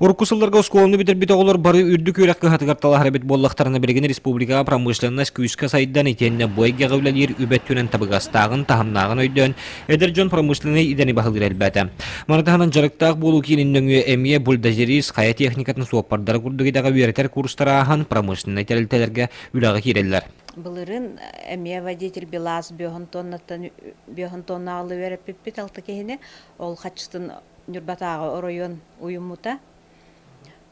Урукку сылларга оскуоланы бүтэрбит оҕолор бары үрдүк үөрэх кыһатыгар талаһар эбит буоллахтарына, билигин республикаҕа промышленность күүскэ сайдан итиэннэ бу эйгэҕэ үлэлиир үп өттүнэн табыгастааҕын, таһымнааҕын өйдөөн, эдэр дьон промышленнай идэни баһылыыр элбээтэ. Маны таһынан дьарыктаах буолуу киинин нөҥүө эмиэ бульдозерист, хайа техникатын суоппардара курдук идэҕэ үөрэтэр курстары ааһан промышленнай тэрилтэлэргэ үлэҕэ киирэллэр. Былырыын эмиэ водитель БелАЗ бөһөн тоннаттан бөһөн тоннаҕылы үөрэппиппит алта киһини. Ол хаччытын Ньурбатааҕы оройуон уйуммута.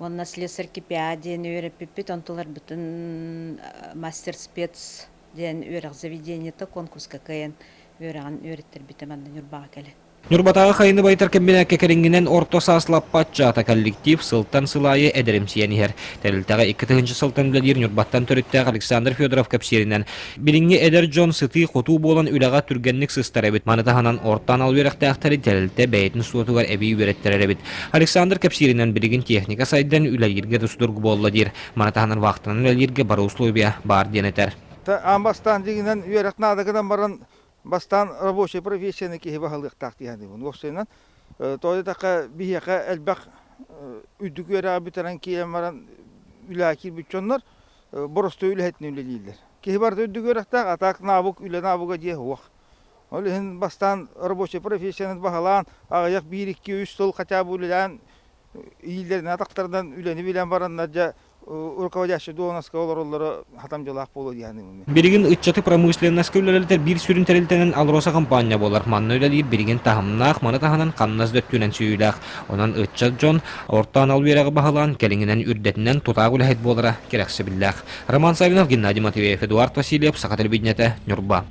Уонна слесарь КПА диэн үөрэппиппит, онтуларбытын мастер спец диэн үөрэх заведениета конкурска кыайан үөрэҕин үөрэттэрбитэ манна Ньурбаҕа кэлэн. Ньурбатааҕы хайыны байытар кэмбинээккэ кэриҥинэн орто саас лаппа аччаата коллектив сылтан сыл аайы эдэримсийэн иһэр. Тэрилтэҕэ 2000 сылтан үлэлиир Ньурбаттан төрүттээх Александр Федоров кэпсииринэн, Билиҥҥи эдэр дьон сытыы-хотуу буолан үлэҕэ түргэнник сыстар эбит. Маны таһынан орто анал үөрэхтээхтэри тэрилтэ бэйэтин суотугар эбии үөрэттэрэр эбит. Александр кэпсииринэн билигин техника сайдан үлэлииргэ да судургу буолла диир. Маны таһынан вахтанан үлэлииргэ бары условия баар диэн этэр. Аан бастаан дьиҥинэн үөрэх наада гынан баран бастаан рабочай профессияны киһи баһылыахтаах дии саныыбын. Уопсайынан тоҕо диэтэххэ биһиэхэ элбэх үрдүк үөрэҕи бүтэрэн киирэн баран үлэҕэ киирбит дьоннор боростуой үлэһитинэн үлэлииллэр. Киһи барыта үрдүк үөрэхтээх, а так навык, үлэ навыга диэ суох. Ол иһин бастаан рабочай профессияны баһылаан, аҕыйах биир, икки, үс сыл хотя бы үлэлээн, иилэринэн атахтарынан үлэни билэн бараннар дьэ руководящий должностка олороллоро хатамдьылаах буолуо дии саныыбын. Билигин ыччаты промышленноска үлэлэтэр биир сүрүн тэрилтэнэн АЛРОСА хампаанньа буолар. Манна үлэлиир билигин таһымнаах, маны таһынан хамнас да өттүнэн сүүйүүлээх. Онон ыччат дьон орто анал үөрэҕи баһылаан, кэлиҥҥинэн үрдэтинэн тутаах үлэһит буолара кэрэхсэбиллээх. Роман Саввинов, Геннадий Матвеев, Эдуард Васильев, Саха телевидениетэ, Ньурба.